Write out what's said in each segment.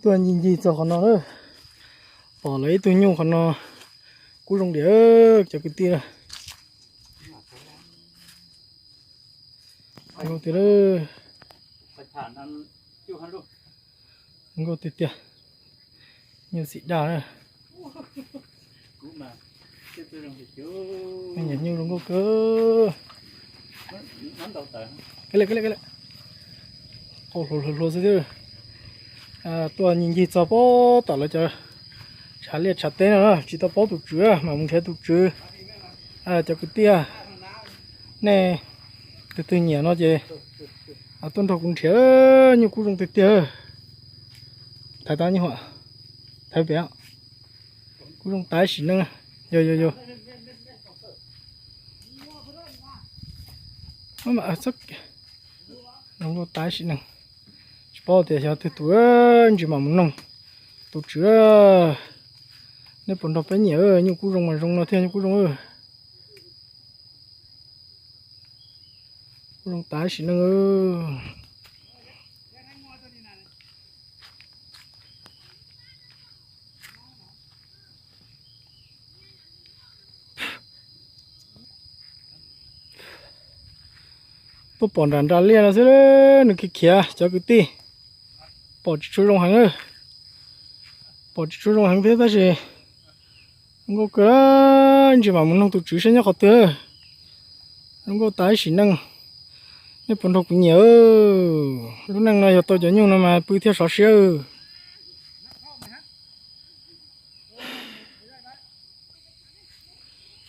Tuaj ncig ncig txog qhov no na, pom lawv ib tug nyuj qhov no, kub zoo diam cov kwv tij. Zoo tiag, zoo nkauj tiag tiag. Nyuj xim daj na. Nyuj zoo nkauj kawg. Qau hluas hluas hluas xwb. Tuaj ncig ncig txog pob tom lawv cov tshav liaj tshav teb no na, tsis tau paub tus tswv mas mus nrhiav tus tswv. Cov kwv tij, nej tus twg nyiam no ces tuaj nrog kuv nrhiav, nyuj kub zoo tiag tiag. Thaiv tau nyuj, thaiv pem, kub zoo tas sim neej. Yog yog yog. Zoo nkauj tas sim neej. Tsis paub tias xyov twg tus ntsis mam mus noog tus tswv. Nej puas nrog peb nyiam, nyuj kub zoo mas zoo no thiab, nyuj kub zoo. Kub zoo tas sim neej. Tuaj pom nram nram liaj no xwb, nws khiav khiav cov kwv tij. Pom tsis tshua zoo heev, pom tsis tshua zoo heev thiab tab sis zoo nkauj kawg. Ntsis mam mus noog tus tswv saib nyob qhov twg. Zoo nkauj tas sim neej. Nej puas nrog kuv nyiam? Lub neej no yog tau cov nyuj no mas pw thiaj sov siab.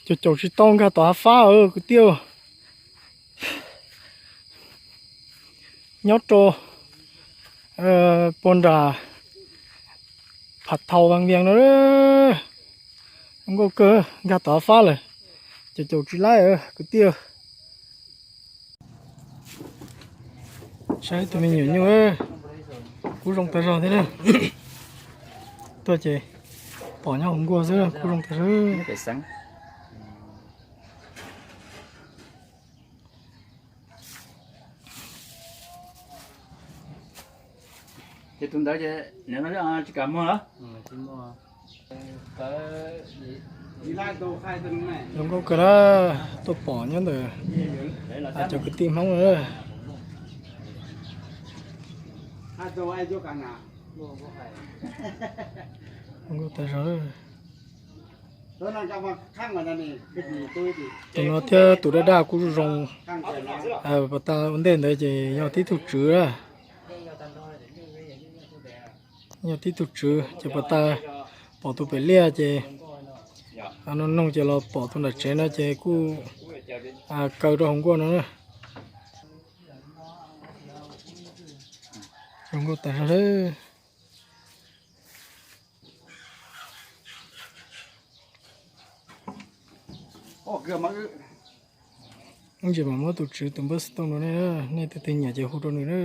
Caum caum tsis tau, nkag tom hav fab kwv tij. Nyob rau puag nram Phav Thau Vaj Vias no. Zoo nkauj kawg, nkag tom hav fab lawm. Caum caum tsis laib kwv tij. Saib tus me nyuam nyuj, kub zoo tag zog thiab na. Tuaj ces pom nyob hauv nkuaj xwb, kub zoo tag zog. Ces tus ntawd ces tsis kam muag los? Zoo nkauj kawg na, tuaj pom nyob ntawm cov kwv tij Hmoob na. Zoo nkauj tag zog. Tus no thiab tus daj daj kuj zoo zoo. Pas tas ua ntej ntawd ces yog tib tug tswv. Yog tib tug tswv ces pas tas pom tus pem liaj ces no noog ces los pom tus nram tsev no ces kuj kaw rau hauv nkuaj no na. Zoo nkauj tas zog. Ib ntsis mam muab tus tswv tus npawb xov tooj rau nej, nej tus twg nyiam ces hu rau nws na.